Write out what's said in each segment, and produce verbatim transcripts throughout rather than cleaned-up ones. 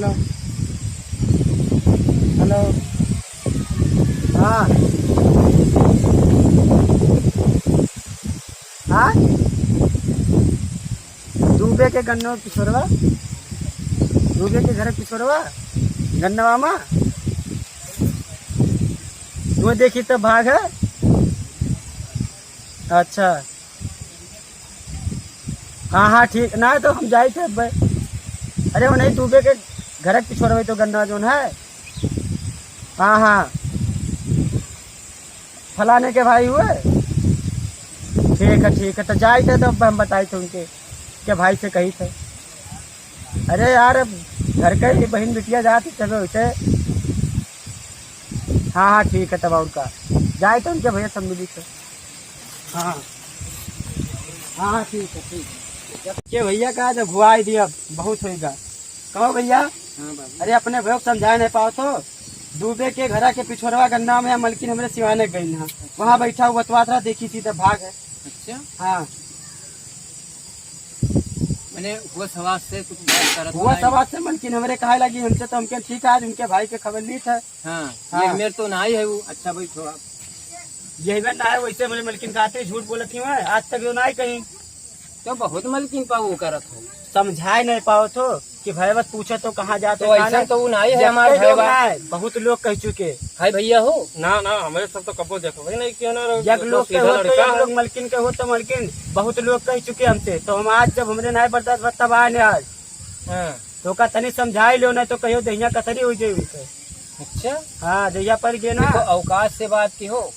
हेलो, हेलो। हाँ। हाँ? दूबे के गन्नो पिछोरवा, दूबे के घर पिछोरवा, गन्नवा मा। वो देखी तो भाग है। अच्छा। हाँ, हाँ, ठीक। ना तो हम जाई थे अब। अरे, वो नहीं, दूबे के घर के पिछोरवा तो गन्ना जोन है। हाँ, हाँ। फलाने के भाई हुए। ठीक है, ठीक है, तो जाई थे तो अब हम बताई थे उनके, के भाई से कही थे। अरे यार, अब घर के ही बहन बिटिया जाती तबे होते। हाँ, हाँ, ठीक है, तब और का, जाए तो उनके भैया सब मिली थे। हाँ, हाँ, हाँ, ठीक है, ठीक है। के भैया का जब हुआ ही दिया, बहुत होएगा। कहो भैया। हाँ बाबू। अरे, अपने भैया को समझाए नहीं पाओ तो, दूबे के घरा के पिछोरवा गन्ना में मलकिन हमरे सिवाने गई ना, वहाँ बैठा हुआ बतवात रहा, देखी सीधे भाग है। अच्छा। हाँ। मैंने होश हवास से कुछ बात करत हुआ नहीं। सवाल से मलकिन हमरे कहे लगी, हमसे तो हमके ठीक है, आज उनके भाई के खबर ली था। हाँ, हाँ। ये मेरे तो ना ही है वो। अच्छा भाई, थोड़ा यही बंदा है, वैसे मुझे मलकिन कहते झूठ बोलत ही मैं, आज तक जो ना ही कहीं। तो बहुत मलकिन पा वो करत हो। समझाए नहीं पाओ तो कि भाई बस पूछो तो कहाँ जाते तो कहाँ ऐसा नहीं। तो वो ना ही है जब हमारे के लोग भाई बा। ना है, बहुत लोग कह चुके। है भैया हो? ना, ना, हमारे सब तो कबो देखो भाई नहीं किया ना, एक लोग के हो तो एक लोग, मलकिन के हो तो मलकिन, बहुत लोग कह चुके हमसे। तो हम आज जब हमरे नाय बर्दाश्त बा, तब आए ने आज। हाँ। तो का तनी समझाई लो, नहीं तो कहियो दहिया कसरी हो जाई उनके। अच्छा। हाँ, दहिया पर गए ना। देखो, औकात से बात की हो।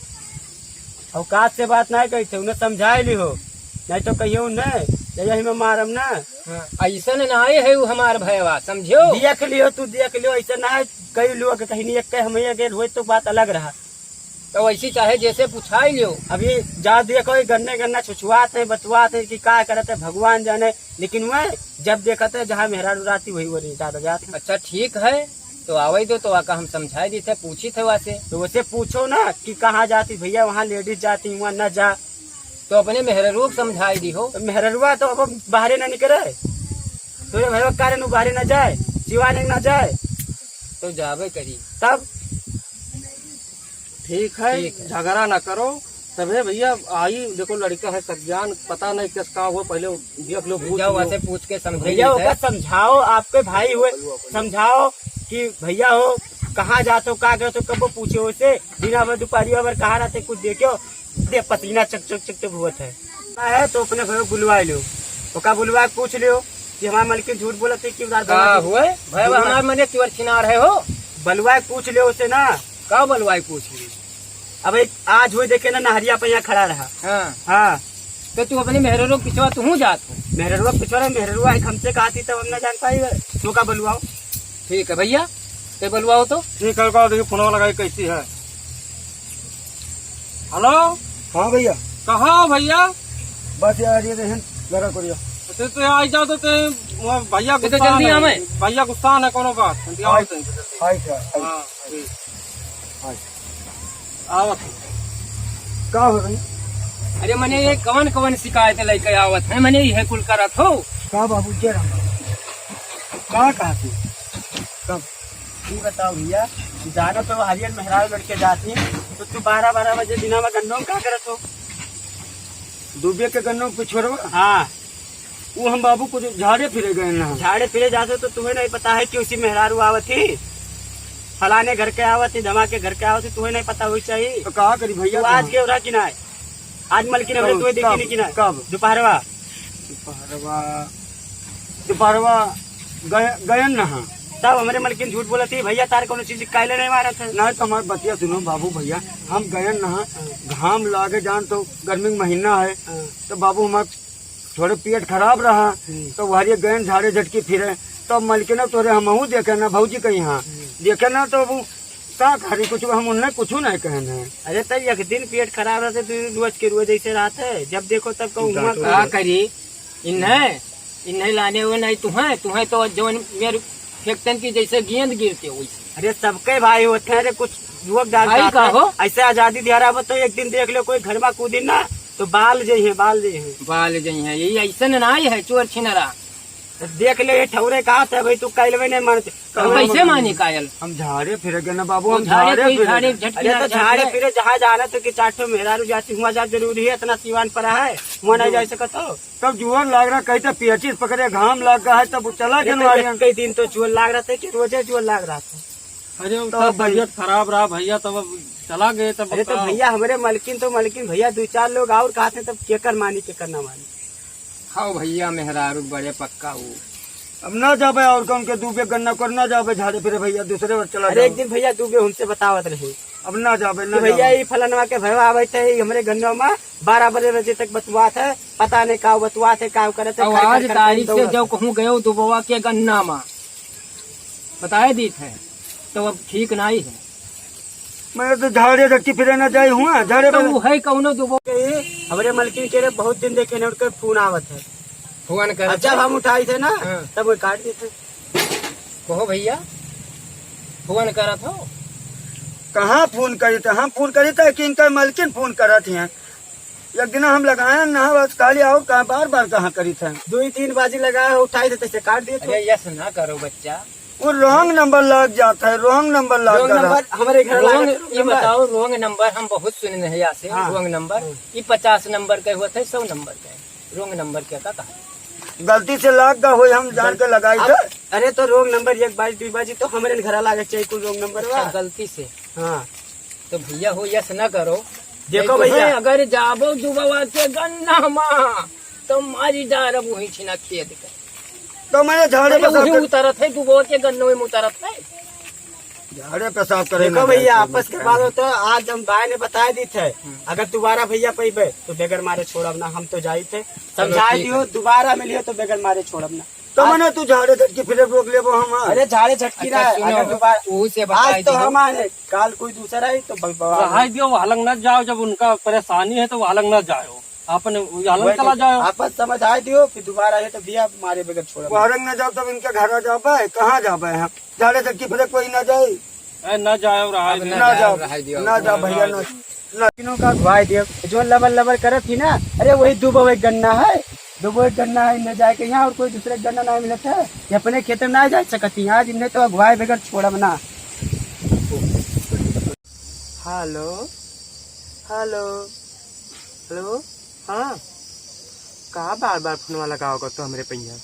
औकात से बात नहीं कही थे, उन्हें समझाई ली हो, नहीं तो कहियो उन्हें, दहिया ही में मारम ना। हाँ, ऐसन नहीं है वो हमार भयवा, समझो। देख लियो, तू देख लियो, ऐसा ना है, कई लोग कहीं नहीं, एक हम ये गेल हुए तो बात अलग रहा। तो वैसी चाहे जैसे पुछाई लियो। अभी जा देखो, ये गन्ने गन्ना छुछुआत है, बतुआत है कि का करत है, भगवान जाने। लेकिन वह जब देखत है, जहाँ मेहरारू रहती, वही वो नहीं ज्यादा जात है। अच्छा, ठीक है, तो आवे दो, तो आका हम समझाई दी थे, पूछी थे वासे। तो वैसे पूछो ना कि कहाँ जाती भैया, वहाँ लेडीज जाती, वहाँ न जा। तो अपने मेहररुआ को समझाई दी हो। तो मेहररुआ तो अब बाहरे ना निकले, तो ये भैया कारण वो बाहरे ना जाए, सिवाने ना जाए। तो जावे करी। तब ठीक है, ठीक है। झगड़ा ना करो। तबे भैया आई, देखो लड़का है सज्ञान, पता नहीं किस का हुआ, पहले देख लो, पूछ जाओ, लो। वैसे पूछ के समझे भैया नहीं ओका है। समझाओ, आपके भाई हुए, समझाओ कि भैया हो, कहाँ जात हो, का करत हो, कब पूछे हो से, दिना भर दुपहरिया भर कहाँ रहते, कुछ देखे हो, दे पसीना चक चक चक चक हुआ है। है तो अपने भाई को बुलवा लो, ओका बुलवा के पूछ लियो कि हमारे मलकिन झूठ बोलत है कि उधार का भरवा दे। हुए? भाई, बुलवा हमारे मने चुअर छिनार है हो। बुलवा के पूछ लियो उसे ना। का बुलवा के पूछ लियो? अब एक आज हुए देखे ना, नहरिया पे यहाँ खड़ा रहा। हाँ। हाँ। तो तू अपने मेहररुआ के पिछवा तू हूँ जात हो। मेहररुआ के पिछवा रहा, मेहररुआ एक हमसे कहा थी तब हम ना जान पाई, तू का बुलवाओ। ठीक है भैया, ते बुलवाओ तो। ठीक है, रुको, देखिए फोनवा लगाई कैसी है। हेलो। हाँ भैया। कहाँ हो भैया? बस यार, ये रहन, जरा करियो। तो, तो आई जाओ तो ते, वो भैया ये तो गुस्सा जल्दी है। आवे। भैया गुस्सा है कोनो बात, जल्दी आओ हाँ, तो। हाँ, हाँ। हाँ, ठीक। हाँ। आवत है। का हो रही? अरे मने ये कवन कवन शिकायत लेके आवत है, मने ये कुल करत हो। का बाबू, जय राम। का कहत हो? कब? तू बताओ भैया, तू जानो तो हरियन मेहरारू लड़के जाती, तो तू बारह बारह बजे दिना में गन्नों में का करत हो? दूबे के गन्नों के पिछोरवा? हाँ। वो हम बाबू कुछ झाड़े फिरे गए ना। झाड़े फिरे जाते तो तुम्हें नहीं पता है कि उसी मेहरारू आवत ही, फलाने घर के आवत ही, धमा के घर के आवत ही, तुम्हें नहीं पता होई चाहिए। तो का करी भैया, तू आज कहाँ? के उरा कि ना? आज मलकिन हमरे कब? तुम्हें देखी कब? नहीं कि ना? कब? दोपहरवा। दोपहरवा। दोपहरवा गय-, गयन ना हाँ। तब हमरे मलकिन झूठ बोलत ही, भैया तार कोनो चीज काहे ले नहीं मारत है? नहीं तो हमार बतिया सुनो बाबू भैया, हम गयन ना हाँ। हाँ। घाम लागे जान तो गर्मी के महीना है, हाँ। तो बाबू हमार थोड़े पेट खराब रहा, हम्म। तो वहरिये गयन झाड़े झटकी फिरे, तो मलकिन तोरे हमहू देखे ना भौजी कहीं हाँ। हम्म। देखे ना तो वो का करी कुछ, हम उन्हें कुछ नहीं कहन है। अरे तो एक दिन पेट खराब रहते, तू रोज के रोज ऐसे रहते, जब देखो तब कहूँ हुआ का करी। इन्हें, इन्हें लाने हुए नहीं तुम्हें, तुम्हें तो जवन मेरे फेंकतन की जैसे गेंद गिरते हो वैसे। अरे सबके भाई होते हैं, अरे कुछ लोग डाल भाई जाते का हैं। हो? ऐसे आजादी दिया रहा तो एक दिन देख लो कोई घर में कूदी ना तो बाल जे हैं, बाल जे हैं। बाल जे हैं, यही ऐसे ना ही है चोर छिनरा। देख ले, ये ठौरे कहा था भाई, तू कायल में नहीं मानते। हम कैसे मानी कायल? हम झाड़े फिरे गए ना बाबू, हम हम झाड़े झाड़े कोई फिरे झाड़े गए। झटकी अरे ना तो झाड़े झाड़े। फिरे, जहाँ जाना तो कि चार ठो मेहरारू जाती, हुआ जा जरूरी है, इतना सीवान पड़ा है, हुआ नहीं जा सकत हो। तब जुअर लाग रहा, कहीं तो पियचिस पकड़े, घाम लाग रहा है, तब चला अरे तो जनवारी। एक ही दिन तो जुअर लाग रहा था कि रोजे जुअर लाग रहा था। अरे, तो तब भाई तबियत खराब रहा भैया, तब अब चला गए, तब अरे तो का? भैया, हमरे मलकिन तो मलकिन भैया, दो चार लोग और कहते हैं, तब केकर मानी, केकर ना मानी। खाओ भैया, मेहरारू बड़े पक्का हो। अब ना जाबे और कौन के दूबे गन्ना कर ना जाबे झाड़े फिरे भैया, दूसरे बार चला अरे, एक जाओ। दिन भैया, दूबे हमसे बतावत रहे अब ना जाबे, कि ना भैया, जाबे। ये फलनवा के भैया आवे थे, ये हमरे गन्ना में बारह बजे, बजे तक बतुआत है, पता नहीं का बतुआत है, का करत है, अब खर, खर, आज खर, खर, तारीख से दौड़त जब है। कहूँ गयो दुबवा के गन्ना में, बताए दीत है, तो अब ठीक नहीं है। मैं तो झाड़े झटकी फिरे ना जाई हुआ, झाड़े तो फिरे। वो है कौनो दुबो। हमरे मलकिन के रे बहुत दिन देखे नहीं, उनके फोन आवत है। फोन करत अब जब है। हम उठाई थे ना, हाँ। तब वो काट देते। कहो भैया, फोन करत हो? कहाँ फोन करी थे? हम फोन करी थे कि इनका मलकिन फोन करत हैं। एक दिन हम लगाए ना, बस खाली और कहाँ, बार बार कहाँ करी थे? दो ही तीन बाजी लगाए हो, उठाई थे, तैसे काट दिए थे। अरे यस ना करो बच्चा। वो रॉन्ग नंबर लग जाता है, रॉन्ग नंबर लग रॉन्ग गया। नंबर हमारे घर रॉन्ग, लागत है, ये नंबर। बताओ, रॉन्ग नंबर हम बहुत सुने हैं यहाँ से, हाँ। रॉन्ग नंबर। हाँ। ये पचास नंबर का हुआ था, सौ नंबर का। रॉन्ग नंबर क्या का कहा? गलती से लाग गा होई, हम जान के लगाई अब, थे। अरे तो रॉन्ग नंबर एक बाजी, दो बाजी तो हमारे घर लागे चाहिए कुल रॉन्ग नंबर अच्छा, बा। गलती से। हाँ। तो भैया हो यस न करो। देखो नहीं तो भैया। है, अगर जाबो दुबवा के गन्ना मा, तो मारी डारब वही छिना खेद के। तो मैंने झाड़े अरे पेशाब वही कर उतरत है, दुबवा के गन्नों में उतरत है। झाड़े पेशाब करे देखो ना भैया, जाए, आपस के बात हो तो आज हम भाई ने बताए दी थे। हम्म। अगर दोबारा भैया पैबे तो बेगर मारे छोड़ब ना, हम तो जाई थे। चलो समझाए ठीक दियो, है। दोबारा मिलियो तो बेगर मारे छोड़ब ना। तो आज मने तू झाड़े झटकी फिरे रोक लेबो हम। अरे झाड़े झटकी अच्छा, ना, सुनो, अगर दोबारा ओहू से बताई आज तो दियो। हम आए, काल कोई दूसरा आई तो ब-, ब-, रहाई दियो, वहाँ लग न जाओ, जब उनका परेशानी है तो वहाँ लग न जाओ, अपन वहाँ लग वही चला तो जाओ। आपस समझाए दियो, फिर दोबारा आए तो भैया मारे बगैर छोड़ब ना। वहाँ लग न जाओ तब इनके घर आ जाबे, कहाँ जाबे हम? झाड़े झटकी फिरे कोई ना जाए। ए, न जाओ, रहाई अब दियो। ना ना जाओ, जाओ, रहाई दियो, ना जाओ भैया, ना। ना। तीनों का अगुवाई दियो। जो लबर लबर करत ही ना, अरे वही दुबो एक गन्ना है, दुबो एक गन्ना है, न जाए के यहाँ और कोई दूसरे गन्ना ना मिलत है, ये अपने खेत में ना जा सकत ही। आज इन्हें तो अगुवाई बगैर छोड़ब ना। हेलो, हेलो, हेलो, हाँ, का बार बार फोनवा लगाओ कर तो हमरे पहिया?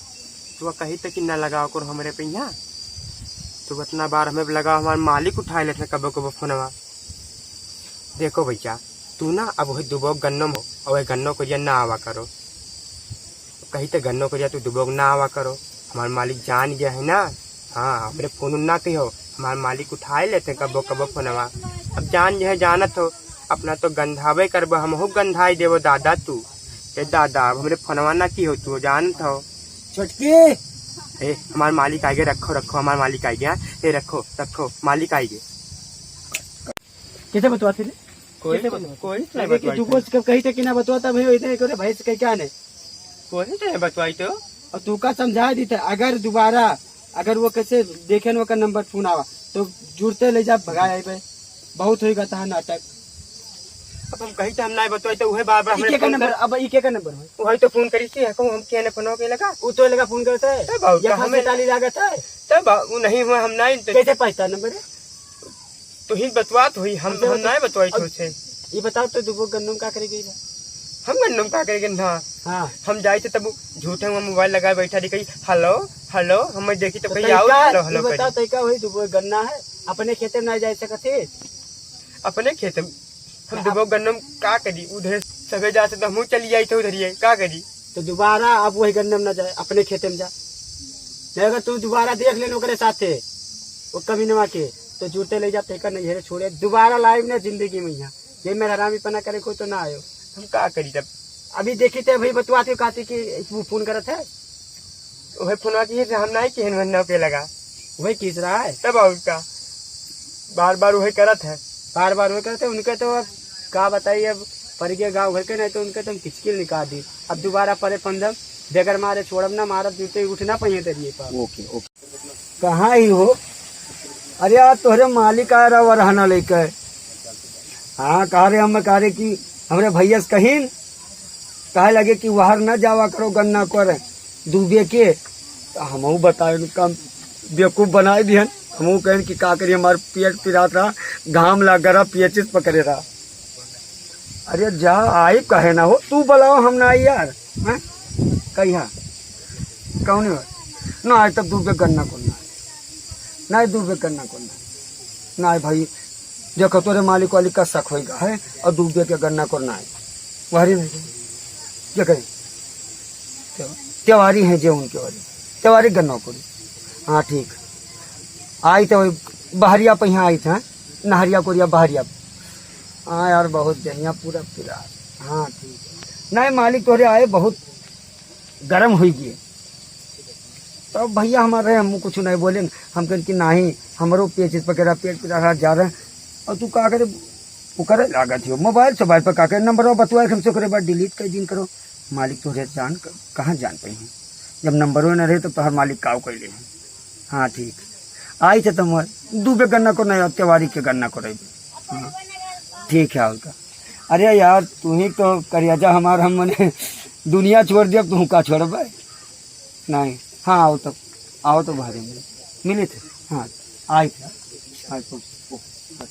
तू कही त कि ना लगाओ कर हमरे पहिया, तू इतना बार हमें लगाओ, हमार मालिक उठाए लेते कबो कबो फोनवा। देखो भैया, तू ना अब वही दुबो गन्नो में हो, और वही गन्नो करिया ना आवा करो। कही तो गन्नो करिया तू दुबो ना आवा करो, हमार मालिक जान गया है ना। हाँ, हमरे फोन उन ना कहियो, हमार मालिक उठाए लेते कबो कबो फोनवा। अब जान गए है, जानत हो, अपना तो गंधावे करबो, हमहू गंधाई देबो दादा तू। ए दादा, अब हमरे फोनवा ना की हो तू, जानत हो। छोटकी। ए, हमार मालिक आइगे, रखो, रखो, हमार मालिक आइगे, हाँ? ए, रखो, रखो, मालिक आइगे। कैसे बतवाते रे? कोई कैसे तो, बतवाते? कोई तो नहीं अरे कि बतवाई तू तो। बोल, कब कही थे कि ना बतवाता भाई, इधर करो भाई से कह क्या ने? कोई तो नहीं बतवाई तो। और तू का समझा दी थे, अगर दोबारा, अगर वो कैसे देखे न, ओकर नंबर फोन आवा, तो जुड़ते ले जा, भगा आइबे। बहुत होई गता है नाटक। अब हम कही तो हम नहीं बतवाई तो उहे बार बार ई हमरे के का फोन नंबर, कर। अब ई के का नंबर है? वही तो फोन करी थी, कहूँ हम के ने फोन के लगा। वो तो लगा फोन करते हैं। तब और या का खांसी हमें ताली लागत है। तब वो नहीं हुआ, हम नहीं तो कैसे पाइता नंबर है? तू ही बतवात हुई, हम, हम तो हम तो नहीं बतवाई अब तुझसे। ये बताओ तो दुबो गन्नम का करे गई रहा? हम गन्नम का करे गए ना? हाँ। हम जाए थे तब झूठे में मोबाइल लगाए बैठा रही, कही, "हेलो, हेलो", हम देखी तो तो कही, तैका, "आओ, हेलो, ये हेलो" बताओ, करी। तैका वही दुबो गन्ना है, अपने खेते में ना जा सकत है? अपने खेते में? हम आप दुबो गन्नम का करी? उधर सभे जाते तो हमहू चली जाई थे उधर ही, का करी? तो दोबारा अब वही गन्नम ना जाए, अपने खेते में जा। नहीं, अगर तू दोबारा देख लेन ओकरे साथे, वो कमीनवा के, तो जुड़ते ले जा, तेकर नहीं हेरे छोड़े, दोबारा लाइव ना जिंदगी में यहाँ। ये मेरा हरामी पना करे कोई तो ना आयो। हम का करी तब? अभी देखी थे भाई बतुआते कहती कि वो फोन करत है। वही फोनवा की हम नहीं केहन वहन ना पे लगा। वही किस रहा है? तब और का? बार बार वही करत है। बार बार वही करत है, उनके तो अब का बताई, अब परिगे गाँव घर के नहीं तो उनके तो हम किचकिल निकाल दी। अब दोबारा परे फंदम, बेगर मारे छोड़ब ना, मारब जूते उठ ना पहिए तेरी पर। ओके, ओके। कहाँ ही हो? अरे यार, तोहरे मालिक आए रहा वरहना लेके। हाँ, कहा रे, हम कहा रे कि हमरे भैया से कहिन, कहे लगे कि वहर न जावा करो गन्ना कर डूबे के। तो हमहू बताए, उनका बेवकूफ बनाए दिहन। हमहू कहन कि का करी, हमार पेट पिरात रहा, घाम लाग रहा, पेचिस पकड़े रहा। अरे जा, आई कहे ना हो, तू बुलाओ, हम ना आई यार। हैं? कहिया? कौन हो? ना आए तब दू बे गन्ना को ना आए। ना आए दू बे गन्ना को ना आए। ना आए भाई, देखो तोरे मालिक वाली का शक होइगा है और दू बे के गन्ना को ना आए। वहरी नहीं। क्या कहे? त्योहारी हैं जे उनके वाली। त्योहारी गन्ना कोरी। हाँ, ठीक। आई तो वही बहरिया पे यहाँ आई थे, नहरिया कोरिया बहरिया। हाँ यार, बहुत जहिया पूरा पूरा। हाँ, ठीक है। नहीं, मालिक तोहरे आए बहुत गरम हुई गए। तब भैया हमारे, हम कुछ नहीं बोले। हम कहन कि नहीं, हमरो पेचिस पकड़ा, पेट पिरात रहा, जा रहे हैं। और तू का करे, वो करे लागत हो, मोबाइल सोबाइल पर का करे, नंबर बतुआ के हमसे ओकरे बाद डिलीट कर दिन करो। मालिक तोहरे जान क-, कहाँ जान पाई हैं? जब नंबरो न रहे तो तोहर मालिक काव कैले हैं। हाँ, ठीक। आई थे तुम दू बे गन्ना को नहीं, त्योहारी के गन्ना को रही। हाँ, ठीक है, और का। अरे यार, तू ही तो करिया जा हमार, हम मने दुनिया छोड़ दिया, तू का छोड़बे? नहीं। हाँ, आओ तो, आओ तो भाई मिले, मिले थे। हाँ, आए थे, आए तो।